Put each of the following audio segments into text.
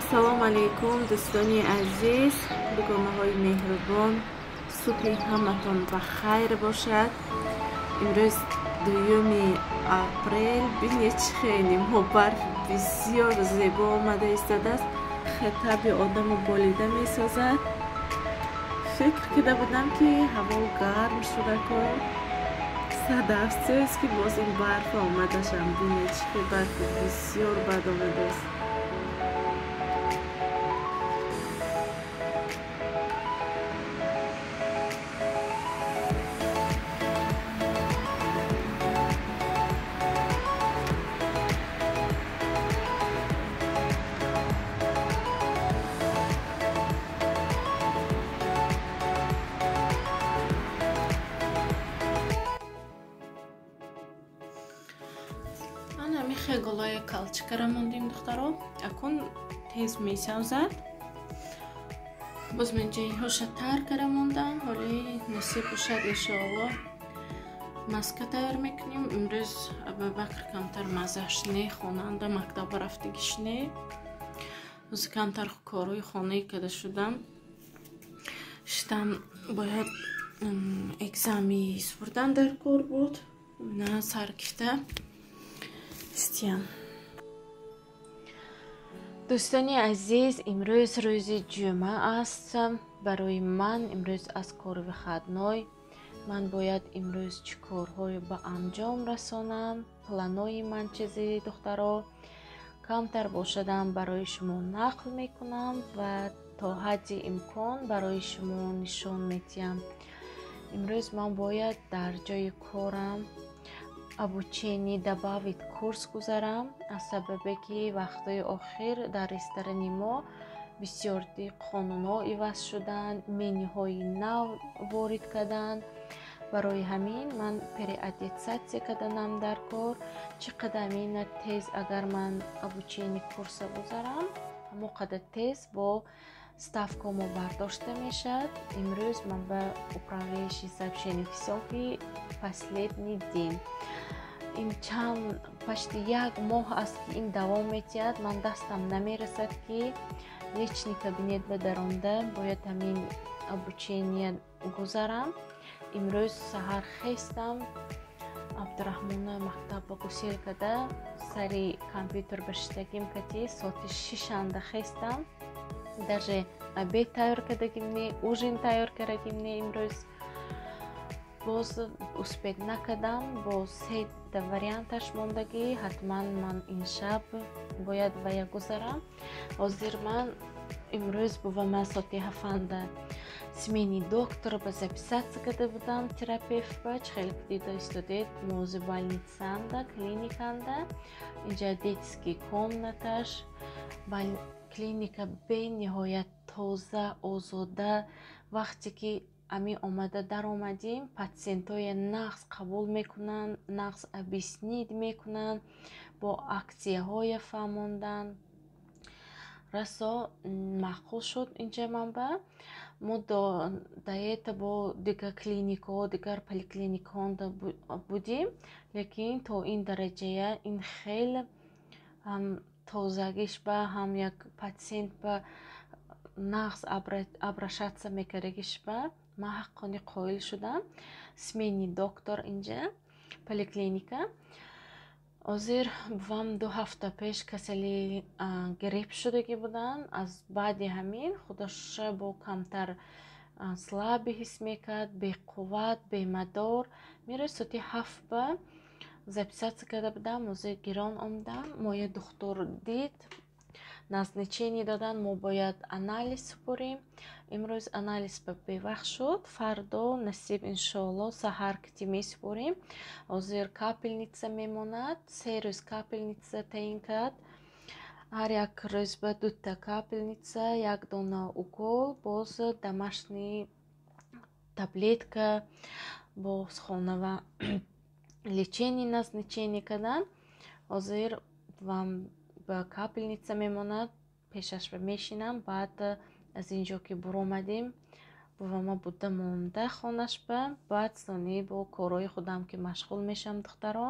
Ассалому алайкум, дӯстони азиз, дугонаҳои меҳрубон. Субҳи ҳаматон ба хайр бошад. Имрӯз 2 апрел. Бинед, чӣ хеле мо барф бисёр зебо омада истодааст. Хатаби одамо болида месозад. Фикр карда будам, ки ҳаво гарм шуда ко. Сад афсӯс, ки боз ин барф омадашам. Бинед, чӣ хел барфи бисёр бад омадааст. Ҳамихе гулои калчикара мондем, духтаро. Акун тез месавзад. Боз ман ҷайҳоша тар кара мондам. Ҳоли насиб бошад, иншоалло маска тайёр мекунем. Имрӯз Абубакр камтар маззаш не, хонанда мактаба рафтагиш не. Боз камтар корҳои хонаи када шудам. Штам бояд экзами супурдан дар кор буд. На сар кифта. Дӯстони азиз, имрӯз рӯзи ҷумъа аст. Барои ман имрӯз аз кори выходной. Ман бояд имрӯз чӣ корҳое ба анҷом расонам. Планои ман чизи, духтаро, камтар бошадам барои шумо нақл мекунам ва то ҳадди имкон барои шумо нишон медиҳам. Имрӯз ман бояд дар ҷои корам обучение добавить курс гузарам, аз сабабе ки вақтҳои охир дар ресторани мо бисёрти қонунҳо иваз шуданд, менюҳои нав ворид карданд. Барои ҳамин ман переаттестатсия карданам дар кор. Чӣ қадар ина тез агар ман обучение курса гузарам, ҳамо қадар тез бо ставкамо бардошта мешавад. Имрӯз ман ба управляющий сообщение фиристом, ки последний день. Ин чанд почти як моҳ аст, ки ин давом метиҳад. Ман дастам намерасад, ки личный кабинет ба даромда бояд ҳамин обучение гузарам. Имрӯз саҳар хестам, Абдураҳмона мактаб ба гусел карда, сари компютер ба шиштагим кати соати 6-анда хестам. Даже обед тайёр кардагим не, ужин тайёр кардагим не. Имрӯз боз успеть накардам, бо сета варианташ мондагӣ. Ҳатман ман ин шаб бояд вая гузарам. Ҳозир ман имрӯз бува ман соати 7-анда сменный доктор ба записаться карда будам, терапевт ба. Чӣ хеле дида истодед, мози больницанда, клиниканда. Инҷа детский комнаташ. Клиника бениҳоят тоза, озода. Вақте ки ами омада даромадем, патсиентҳоя нағз қабул мекунанд, нағз объяснить мекунанд, бо аксияҳоя фаҳмондан. Расо маъқул шуд инҷа манба. Мо до этого бо дигар клиникаҳо, дигар поликлиникаҳо будем, лекин то ин дараҷая ин хел ҳам тозагиш ба, ҳам як патсиент ба нағз обращаться мекардагиш ба ман ҳаққони қоил шудам. Сменный доктор инҷа поликлиника. Ҳозир бувам 2 ҳафта пеш касали грипп шудагӣ буданд. Аз баъди ҳамин худаша бо камтар слабый ҳис мекард, беқувват, бемадор. Мерӯз соати 7 ба записаться карда будам, ҳозир гирон омдам. Моя духтур дид, назначение доданд, мо бояд анализ супорем. Имрӯз анализ ба бевақт шуд, фардо насиб иншоалло саҳар кити месупорем. Ҳозир капельница мемонад, 3 рӯз капельница таъин кард. Ҳар як рӯз ба дута капельница, як дона укол, боз домашний таблетка, боз хонава лечение назначение карданд. Ҳозир вам ба капельница мемонад, пешаш ба мешинам. Баъд аз ин ҷо ки буромадем, бувама буда монда хонаш ба, баъд сони бо корҳои худам ки машғул мешавам, духтаро.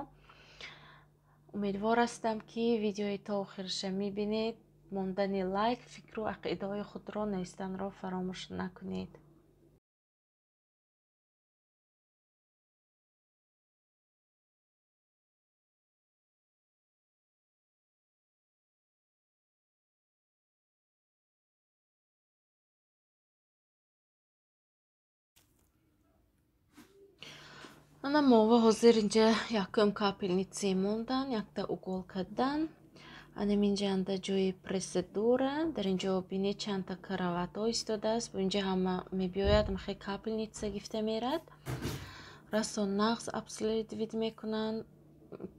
Умедвор ҳастам, ки видеои то охириша мебинед. Мондани лайк, фикру ақидаҳои худро навистанро фаромӯш накунед. Ана мова ҳозир инҷа якум капельница мондан, якта угол кардан. Анам инҷанда ҷои процедура. Дар инҷо бинед чандта караватҳо истодааст. Бо инҷа ҳама мебиёяд, махе капельница гифта мерад. Расо нағз обследовать мекунанд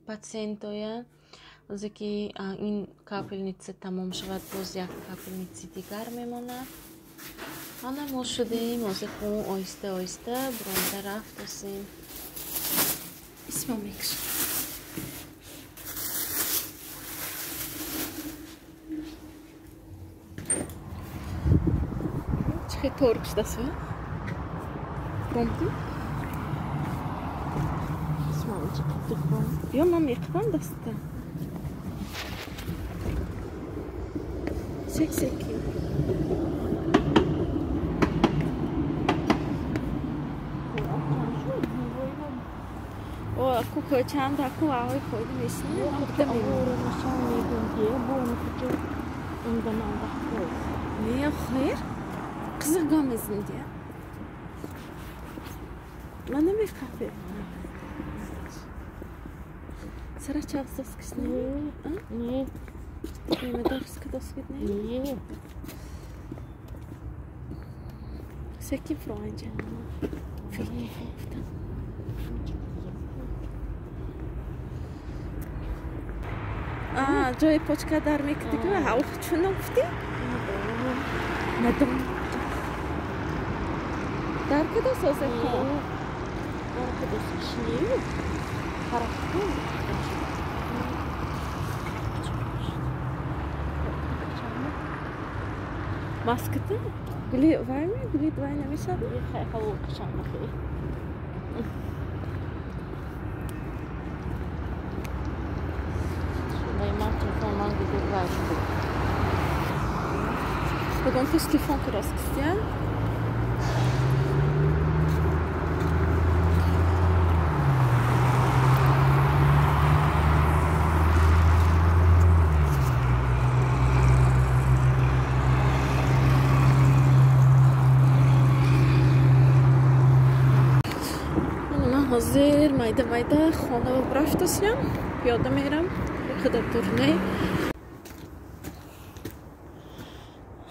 пациентоя. Озе ки ин капельница тамом шавад, боз як капельницаи дигар мемонад. Ана мо шудем, озе ку оҳиста оҳиста буронда рафтосем. Исма мекашам. Чӣ хел торик шудааст, ва? Промти? Исма инҷа қиддиқом. Ё ман меқибам даста. Сек секи. О, ку чанда ку аҳои фоида мешинӣ? Не, хейр. Қизиқ гап мезанед, я? Ман намеқафем. Сара чавзас кишни? Не. Немедорска доскид не? Не. Секин фро инҷа. Фикр гуфтам. Ҷои почка дар мекунӣ, ҳав чун гуфтӣ? Надонам. Дар кадо созе кун? Дар кадо кишни? Тараф кун. Маската? Гули вай ми? Гули вай намешавад? Хай ҳаво қашанг махи. Ягон кас телефон кардааст, Кристиан? Ман ҳозир майда майда хона рафтасям, пиёда мерам, худа дур не.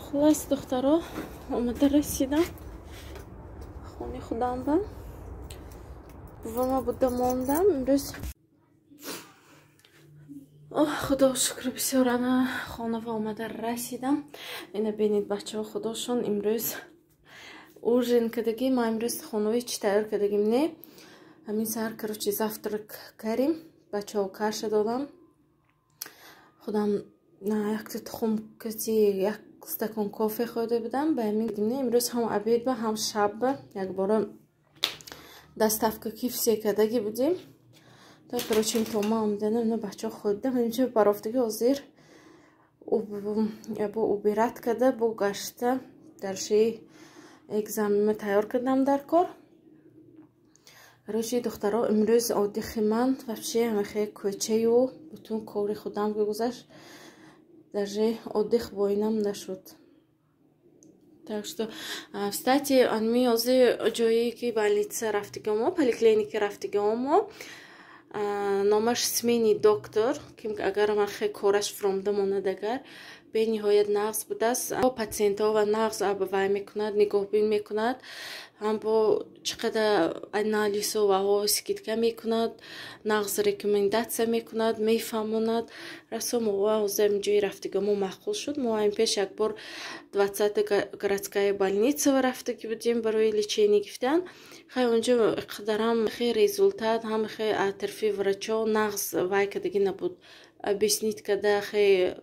Хулас, духтаро, омада расидам хони худам ба. Бувама буда мондам имрӯз. Оҳ, худо шукр, бисёр ана хонава омада расидам. Ина бинед бачаҳо, худошон имрӯз ужин кардагӣ. Ман имрӯз хонаваи чӣ тайёр кардагим не. Ҳамин саҳар короче завтрак кардем, бачаҳо каша додам. Худам якта тухм кати як стакон кофе хӯрда будам. Ба ҳамин димне имрӯз ҳам обед ба ҳам шаб ба якбора доставка кифсе кардагӣ будем. То короче то ма омаданам на бачаҳо хӯрдам. Ҳаминча барофтагӣ ҳозир бо убират карда, бо гашта дарши экзаменма тайёр кардам дар кор. Короче духтаро, имрӯз отдыхи ман вообще ҳамахе кӯчаю бутун кори худам гузашт. Даже отдых боинам нашуд. Так что, кстати, анми ози ҷое ки больница рафтигамо, поликлиника рафтигамо, номаш смени доктор, ки агар ман хе кораш фромда монад, агар бениҳоят нағз будааст. Пациентҳо ва нағз вай мекунад, нигоҳбин мекунад, ҳам бо чӣ қадар анализҳо ваҳо скидка мекунад, нағз рекомендатсия мекунад, мефаҳмонад. Расо мо ҳозир ҷои рафтигамо маъқул шуд. Мо ҳамин пеш як бор 20-та городская больница рафтагӣ будем барои лечение гирифтан. Хай онҷо қадарам хе результат, ҳам хе атрофи врачо нағз вай кардагӣ набуд, объяснить карда хе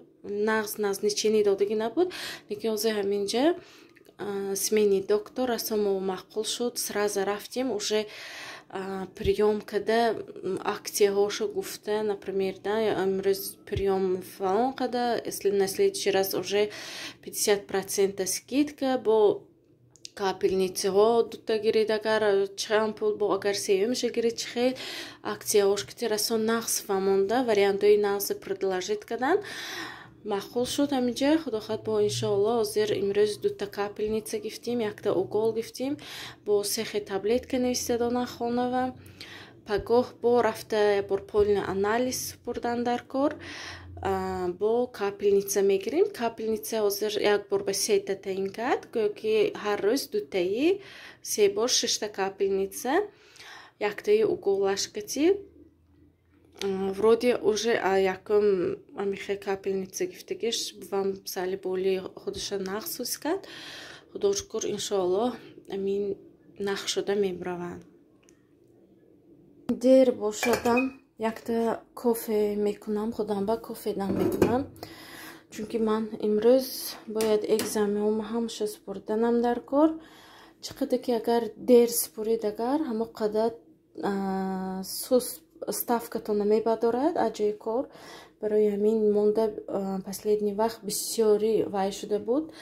нағз назначение додагӣ набуд. Лекин ҳозир ҳаминҷа смени доктор расо мо маъқул шуд. Сразу рафтем, уже Приём када, акцияҳошо гуфта, например, да, имрӯз приём фалон қада, если на следующий раз уже 50% скидка, бо капельницаҳо дута гиред, агар чанд пул, бо агар сеюмша гиред, чӣ хел акцияҳош кити расо нағз фаҳмонда, вариантҳои нағзи предложить кардан, маъқул шуд ҳаминҷа. Худо хоҳад, бо иншоалло ҳозир имрӯз дута капельница гифтим, якта укол гифтим, бо сехе таблетка нависта донан хонава. Пагоҳ бо рафта ябор полный анализ супурдан дар кор, бо капельница мегирем. Капельница ҳозир як бор ба сета таъин кард, гӯё ки ҳар рӯз дутаи, се бор шишта капельница, яктаи уколаш кати. Вроде уже якум амихе капельница гифтагиш вам сали боли худуша нағз ҳис кард. Худо шукр, иншоаллоҳ, амин нағз шуда мебараванд. Дер бошадам, якта кофе мекунам, худам ба кофе дам мекунам, чунки ман имрӯз бояд экзаменома ҳамаша супурданам дар кор. Чӣ қадар ки агар дер супуред, агар ҳамо қадар суст ставкатон намебардорад аз ҷои кор. Барои ҳамин монда последний вақт бисёри вай шуда буд,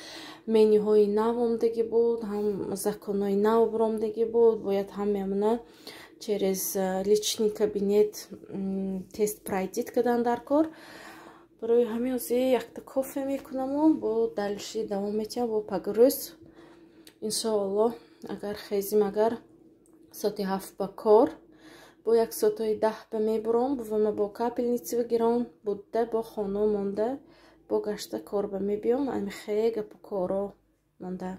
менюҳои нав омдагӣ буд, ҳам законҳои нав биромдагӣ буд, бояд ҳамаамона через личный кабинет тест пройдить кардан дар кор. Барои ҳамин ҳозир якта кофе мекунаму бо дальше давом метиҳам. Бо пагрӯз, иншоаллоҳ, агар хезим, агар соати 7 ба кор, бо як соатҳои 10 ба мебуром, бувама бо капельница гирон буда, бо хона монда, бо гашта кор ба мебиём. Ами хе гапу коро монда.